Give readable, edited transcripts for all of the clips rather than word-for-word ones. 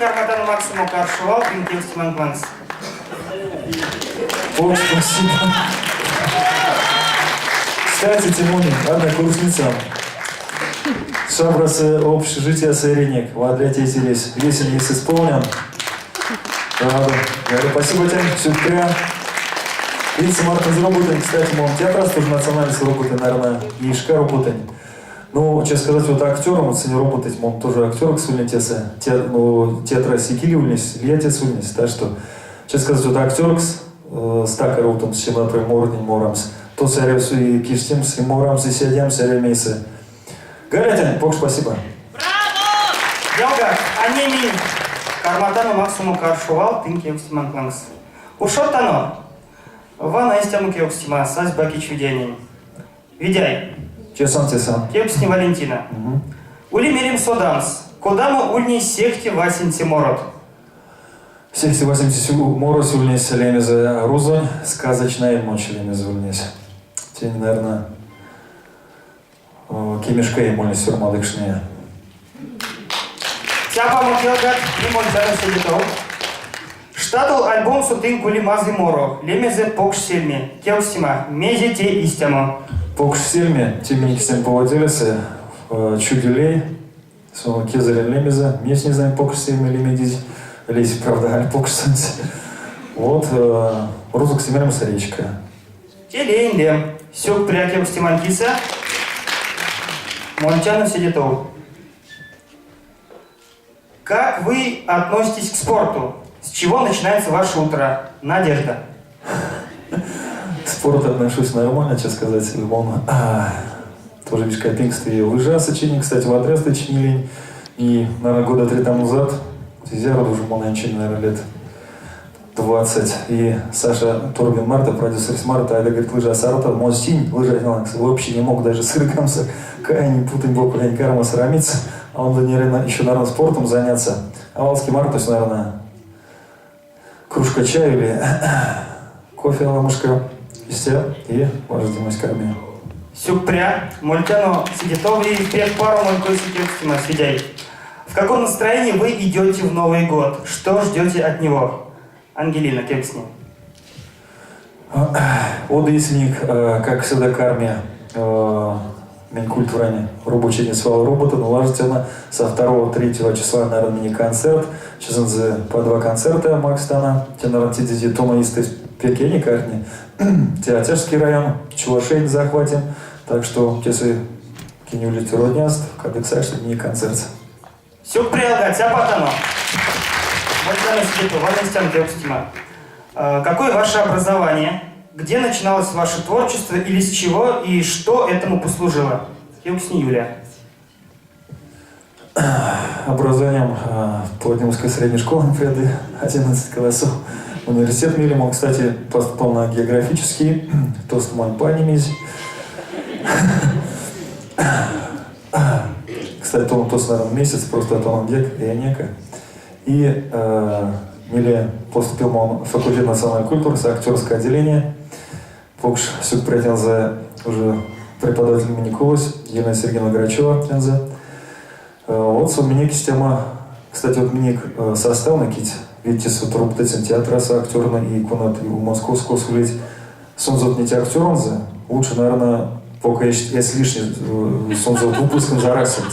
карматано максомо каршо вал тынк кевкстеманк лангс. Покш спасибо. Кстати, Тимонин, однокурсница. Шабрасы общежития Сыреник, вадря тейтересь, весень весь исполнен. Рада. Говорю, спасибо тебе, сюрпря. Видите, Марта работаем, кстати, мол, театр тоже национальность работы, наверное, Мишка работает. Ну, честно сказать, вот актером, вот сегодня работать, мол, тоже актер к сульнитеса, те, ну, театра Сикили ульнись, Летец ульнись, так что, честно сказать, вот актеркс, э, стака рутом, с чем, например, морнин морамс, то саревсу и киштимс, и морамс, и сядемс, и ремейсы. Галятин, покш спасибо. Ялгат, а ней минь карматано максомо каршо вал тынк кевкстеманк лангс. Ушодтано! Вана истямо кевкстема сась Бакич Видяйнень. Видяй. Тесан, тесан. Кевкстни Валентина. Ули мелем содамс, кодамо ульнесь сехте васенце морот? Сехте васенце морось ульнесь лемезэ рузонь, сказочная ночь лемезэ ульнесь. Тень, наверное, кемешка ульнесь сёрмадыкшне. Цяпамо ялгат, мольтяно седе тов. Штатол альбомсо тынк ули мазый моро, лемезэ покш сельме. Кевкстема, мезе те истямо? Покш сельме, те минек поводелесе, чудилей, сон кезэрень лемезэ, месь не знаю, покш сельме лемедизь, лезь, правда, аль покш сонсь. Вот, рузокс меремс речка. Те леень лем. Сюкпря кевкстемань кисэ. Мольтяно седе тов. Как вы относитесь к спорту? С чего начинается ваше утро? Надежда. К спорту отношусь нормально, честно сказать. Он тоже вишкопинг и лыжа сочинил, кстати, в отряд сочинили. И, наверное, года три тому назад, я уже наверное, лет 20. И Саша Торбин Марта, продюсер с Марта, это говорит, лыжа Саратов, может, лыжа вообще не мог даже сыркамся, кая не путать боку, я карма срамиться. А он, наверное, еще, наверное, спортом заняться. А Валский Март, то есть, наверное, кружка чая или кофе ламушка, и все, и важдемось карме. Сюкпря, мольтяно седе тов и пек паро монь койсэ кевкстема, Видяй. В каком настроении вы идете в Новый год? Что ждете от него? Ангелина, кевкстни. Од иесэ, как всегда, карми Минкультурань робочейтне свал робота, налажена со 2-3 числа, наверное, мини-концерт. Часонзо по два концерта макстано. Те, наверное, те тона иестэ пек картни. Театерский район, Чувашень захватим. Так что, если кинь улить родняст, кадык что мини-концерт. Сюкпря, ялгат, цяпатано. Вана Какое ваше образование? Где начиналось ваше творчество или с чего и что этому послужило? Кевкстни Юлия. Образованием Плодимской средней школы пряды 11 классов. Университет мелем, он, кстати, поступал на географический, тост монь панимизь. Кстати, он тост, наверное, месяц, просто это он век, я нека. И мейле поступил он в факультет национальной культуры, актерское отделение. Покш сюкпря тензэ уже преподаватель минек Елена Сергеевна Грачева тензэ. Вот сон минек истямо, кстати, вот минек составна кить, ведь вот роботыть театрасо актерна и конат и у московского улить. Сонзэ вот не актеронзо, лучше, наверное, пока если лишний сонзэ выпуском зарасить.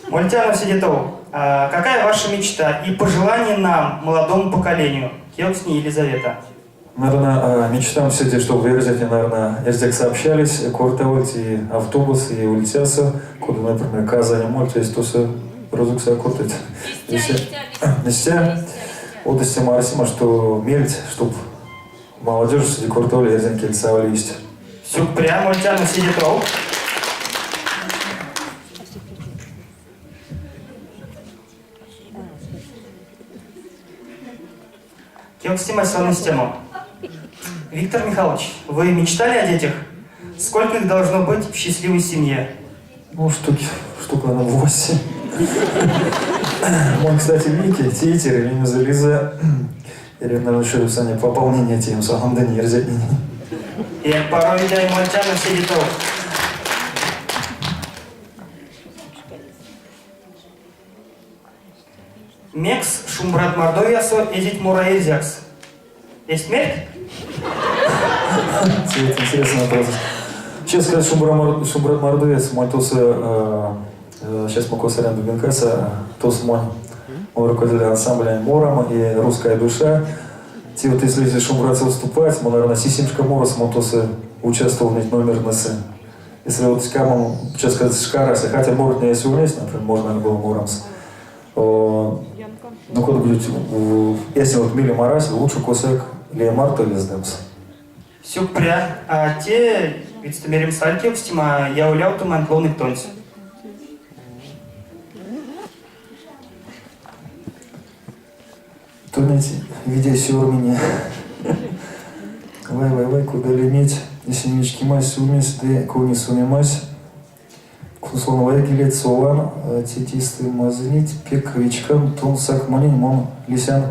Мольтяно седе тов. Какая ваша мечта и пожелание нам, молодому поколению? Кевкстни Елизавета. Наверное, мечтам все чтобы эрзятне, наверное, эрзякс общались, кортавольть и автобус, и ульцясо, куда, например, Казань, моль, то есть тосо рузокс а кортыть. Истя, вот истя арсема, что мельть, чтоб молодежь седе кортаволь эрзянь кельсэ аволь Сюкпря, мольтяно седе тов. Кевкстемась истямо. Виктор Михайлович, вы мечтали о детях? Сколько их должно быть в счастливой семье? Ну, штук, наверное, 8. Мон, кстати, Вики, тейтерь, Лиза, Лиза, или, наверное, еще Саня, пополнение тем самым, да не Пек паро, Видяй, мольтяно седе тов. Мекс Шумбрат Мордовиясо эзить мора эрзякс? Эзть мерть? Это интересный вопрос. Честно сказать, Шумбрат Мордовиясо монь тосо, сейчас могу сорян Дубинкаса, тосо монь руководитель ансамбля Морам и «Русская душа». Те вот если Шумбратсо выступать, мы, наверное, сисемшка морос мон тосо участвовал в номернесэ. Если вот ськамон, честно сказать, шка арась, хотя моротне если ульнесть, например, можно было морамс. Ну, кода будет, если вот мелем арась, лучше косояк лия марто лездамс. Сюкпря, а те видьстэ меремс аль кевкстема, яволявтоманть ловныть тонсь. Тонеть Видяй сёрмине. Вай, вай, вай, кода леметь, эсень вечкемась сюлмесь ды кони сюлмемась. Кунсолан вайгелеть сован, тетисты мазынеть, пек вечкан, тон сак монень, мон лисян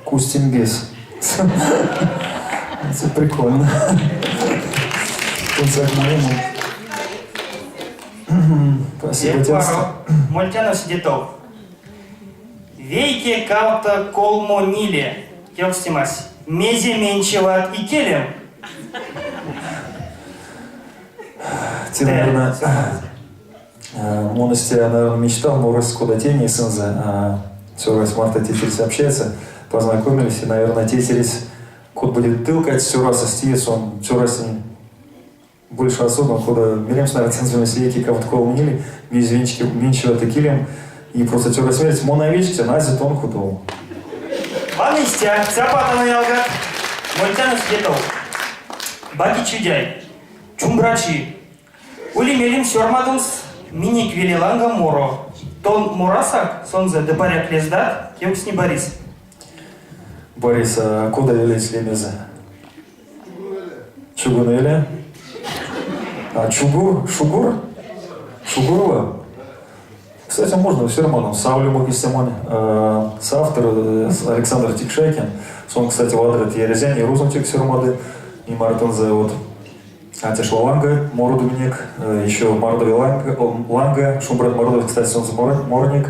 кустембес. Это прикольно. Тон сак монень, мон... Спасибо, Паро. Мольтяно седе тов. Вейке, кавто, колмо, ниле. Кевкстемась. Мезе менчеват икелем? Те, наверное, мон истя, наверное, мечтал, морось кода тень эсензэ, цёрась марто тетересь общается, познакомились, и, наверное, тетересь кот будет тылкать, цёрась стиес, он цёрась больше особо, кода меремс, наверное, цензурной веки кавто колмо ниле, мезе менчеват икелем, и просто цёрась мерсь, мон а вечктян, азе тон кудов. Вана истя, цяпатано ялгат, мольтяно седе тов. Бакич Видяй, Чумбрачи. Ули мелем сёрмадомс минек веле ланга моро. Тон морасак сонзэ ды паряк лездат, кевкстни Борис. Борис, а кода велесь лемезэ? Чугунвеле? А Чугур? Шугур? Шугурова? Кстати, можно все равно. Савлю Мокисемон, соавтор Александр Тикшайкин. Сон, кстати, вадря те эрзянь и рузонь текст сёрмады, и мартонзо вот Атяшова ланга, моро минек, еще Мордовия ланга, ланга, Шумбрат Мордовия, кстати, сонзэ морынек.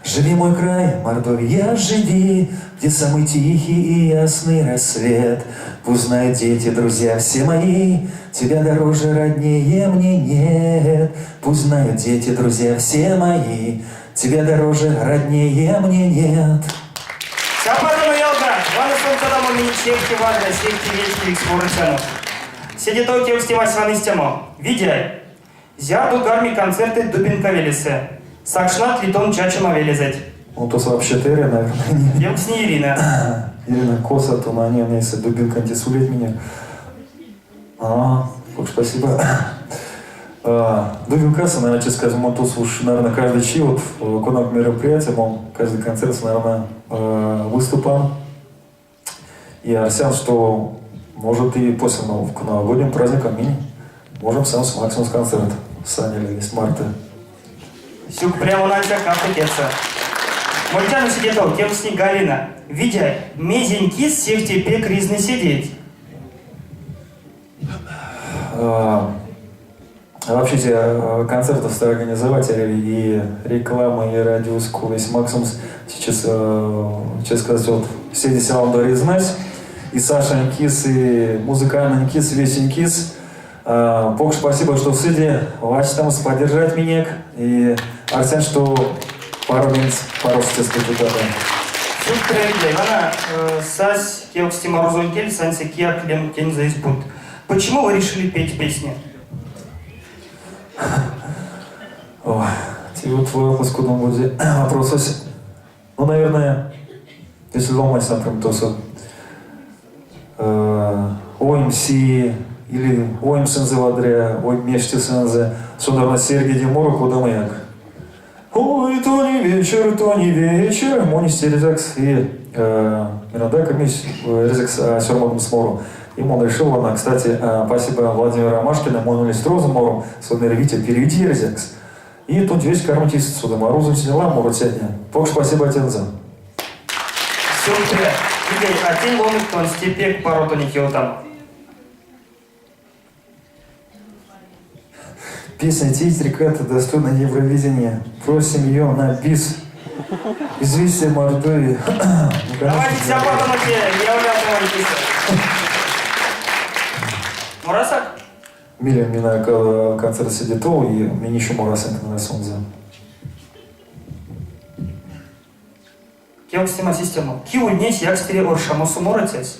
Живи, мой край, Мордовия, живи, где самый тихий и ясный рассвет. Пусть знают дети, друзья все мои, тебя дороже, роднее мне нет. Пусть знают дети, друзья все мои, тебя дороже, роднее мне нет. Цяпатано ялгат, вана сон кодамо минек сехте вадря, сехте вечкевикс морыцянок. Седе тов кевкстемась вана истямо. Видяй, зярдо карми концертэт Дубенка велесэ? Сакшнат ли тон чачома велезэть? Ну, то вообще Теря, наверное, не. Кевкстни Ирина. Ирина Коса, то на ней, если Дубинка сулит меня. А, вот спасибо. Дубинкаса, наверное, честно сказать, мон тут уж, наверное, каждый чи, вот, кона мероприятие, мон каждый концерт, наверное, выступал. И арсян, что может и после нового, к новогодним праздникам минь можем сам с максимум с концерт Саня или с марта. Сюкпря мон ансяк кавто кедьсэ. Мольтяно седе тов, кевкстни Галина. Видяй, мезень кис сехте пек ризны седееть? А, вообще те концертов стали организовать и реклама, и радиоскул, весь максимум сейчас, честно сказать, вот все здесь вам дали знать. И Саша кис, и музыкальный кис, весь кис. Покш спасибо, что сыде, вась там поддержать минек. И арсян, что пару минут, пару сейчас депутата. Сюкпря, Видяй. Вана сась кевкстема рузонь кельс, ансяк кияк лем тензэ эзь пут. Почему вы решили петь песни? Ой, те вот твой вопрос, куда будет вопрос. Ну, наверное, если ломать, например, то со оймси или оймсэнзэ вадря, ой мештесэнзэ, сон, наверное, серьгеди моро кодамояк. Ой, то не вечер, то не вечер, монь эрзякс и иногда мись эрзякс сёрмадомс моро. И он решил, она, кстати, спасибо Владимиру Ромашкину, мон ульнесь рузо мором, сон мери, Витя, переведи эрзякс. И тут весь кормить сюда, рузонь сняла моротятне. Покш спасибо тензэ. Сюкпря. Видяй, а тень ловнык тонсь те пек паро тонеть ёвтан. Песня «Титрик» это достойна Евровидения. Просим ее на бис. Известие Мордовии. Ну, Давайте цяпатано те являвтоманть кисэ. Морасак? Мелем минек концерт седе тов, и минь еще морасынк на сонзэ. Кевкстема система. Ки ульнесь якстере оршамосо морыцясь?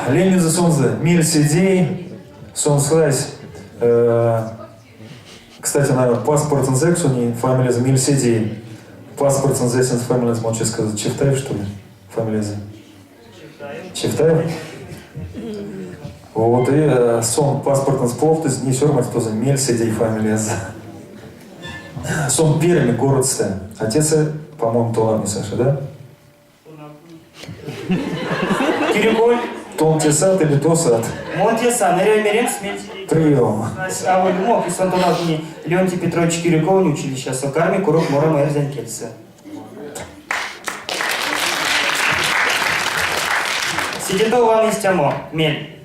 Лемезэ сонзэ Мельседей. Сон сась, кстати, наверное, паспортонзо не фамилиязо Мельседей. Паспортонзо сенс фамилиязо, можно сказать, Чевтаев, что ли? Фамилиязо. Чевтаев? Вот, и сон паспортонзо половтызь, не сёрмадсь Мельседей фамилиязо. Сон Пермь городстэ. Отец, по-моему, тонавтни, Саша, да? Кирюконь. Тон тесат или тосат? Мон тесан, эряви меремс Прием. Аволь умок, и сон тонавтни Леонтий Петрович Кирюковонь училищасо, карми курок морамо эрзянь кельсэ. Седе тов ван истямо, мель.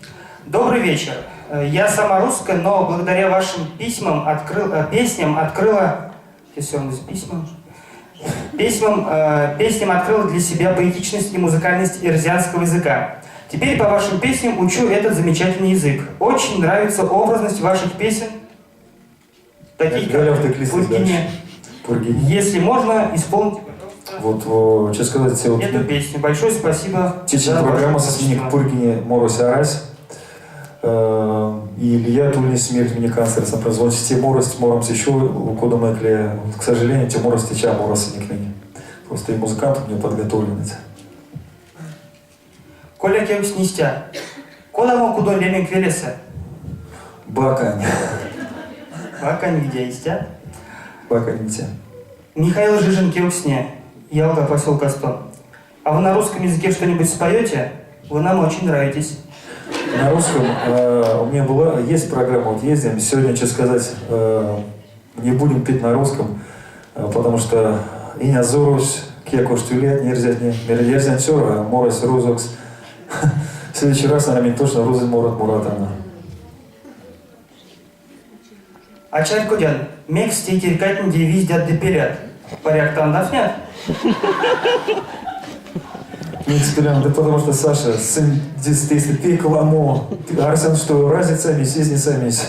Добрый вечер. Я сама русская, но благодаря вашим письмам открыл, песням открыла... Письмам? Письмам, песням открыла для себя поэтичность и музыкальность эрзянского языка. Теперь по вашим песням учу этот замечательный язык. Очень нравится образность ваших песен, таких как Пургине. Пургине. Если можно, исполните, Вот, честно сказать, вот эту песню. Большое спасибо. Течень программа со сменик Пургине морось арась. И Илья Тульни смерть мне канцлер сам производит те морость моромс еще у кода Мэкли. К сожалению, те морость теча мороса не книги. Просто и музыкант у меня подготовлен. Коля кевкстни истя. Кодамо кудонь леменк велесэ? Бакань. Бакань виде истя? Бакань виде. Михаил Жижин кевкстни, Ялга поселкасто. А вы на русском языке что-нибудь споете? Вы нам очень нравитесь. На русском у меня была, есть программа, вот ездим. Сегодня, честно сказать, не будем петь на русском, потому что инязорось, кекош тюлет, нельзя, не, цёра, морось рузокс. В следующий раз, наверное, точно рузын морат моратано. А чарькодян, мекс тейтерькатне виздят ды пелят? Паряк тандавтнят? Мекс пелян, да потому что Саша, сын если пек ламо, арсян, что разница мись, изниця мись.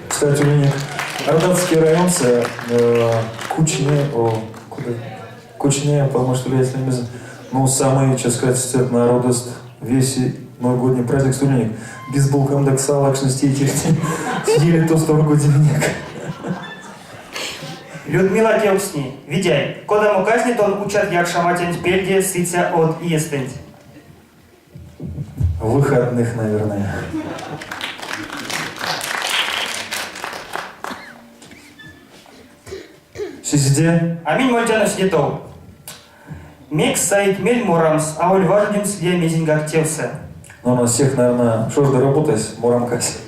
Кстати, у меня Ардатский район, Кучне, о, куда? Кучне, потому что я с ними, ну, самый, честно сказать, народост весь новогодний праздник стульник. Без булкам салакшности съели то сторгу денег. Людмила кевкстни, Видяй, кодамо казне тон учат якшаматянть пельде сыця од иестэнть? Выходных, наверное. Сизде? А минь мольтяно седе тов. Мекс саить мель морамс, аволь важодемс лия мезеньгак тевсэ? Ну, у нас всех, наверное, что ж доработать, морамкась.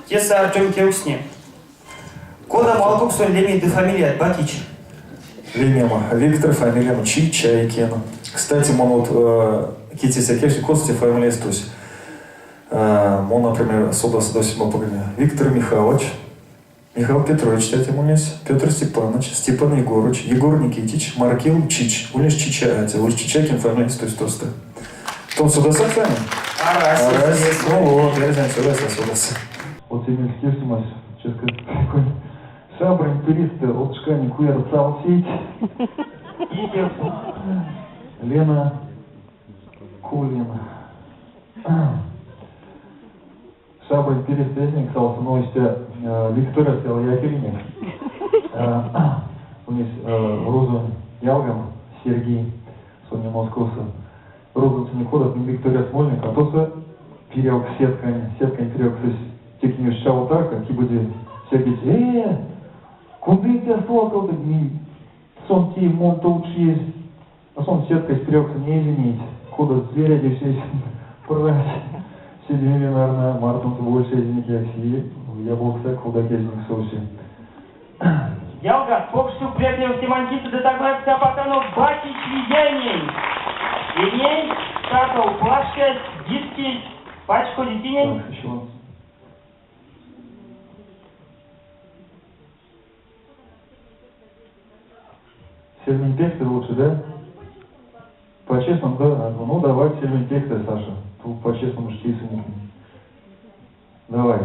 Тесэ Артем кевкстни. Кодамо алкуксонь леметь ды фамилият, Бакич? Лемем Виктор, фамилия Чичайкин. Кстати, он вот Кити Кеши Кости фамилия Стусь. Он, например, содаса до седьмого поколения. Виктор Михайлович, Михаил Петрович, кстати, у нас Петр Степанович, Степан Егорович, Егор Никитич, Маркил Чич. У нас Чича, у нас Чичайкин фамилия Стусь Тоста. Тон содаса фамилия? Арась. Арась. Ну вот, я знаю, содаса, содаса. Вот Эмиль Кирсимас, честно такой шабрань туристы, от шкани куяр сеть. Лена Кулин. Шабрань перестезник сался новости Виктория стала Якириник. У них Розу Ялгам, Сергей, Соня Московса. Розу Ценикода, Виктория Смольник, а то перек сетками, сетками перек, то есть текнешь шаутарка, кибуди Сергей, куды тебя столкал, не сон ти мон есть, а сон сеткой сперекся, не извинить, куда зверя все прать. Сидели, наверное, мартом больше из них, я был всяк куда кезник соуси. Ялгат, покш сюкпря кевкстеманть кисэ ды таго цяпатано Бакич Видяйнень. И ней штатол плашкась, гиски. Пачкоди кинень? Так, еще. Сельмень пек лучше, да? По-честному, да? Ну, давай сельмень пек, Саша. Тут по-честному ж Давай.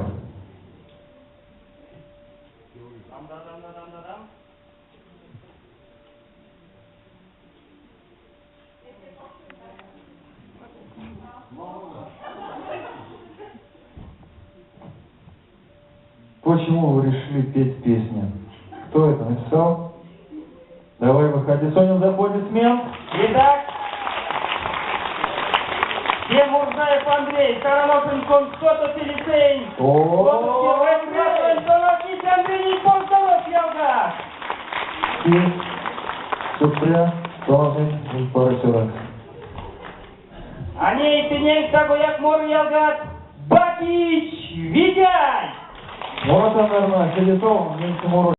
Да-да-да-да-да. Почему вы решили петь песни? Кто это написал? Давай, выходи. Сонин, за аплодисмент. Итак, Мурзаев Андрей, Сараношин Констото Филисейн, О, Андрей Константов ялгат. Сюкпря, тонень, паро цёрат. А ней тыненк тагояк моры ялгат, Бакич Видяй! Моратано, наверное, седе тов, вместе морось.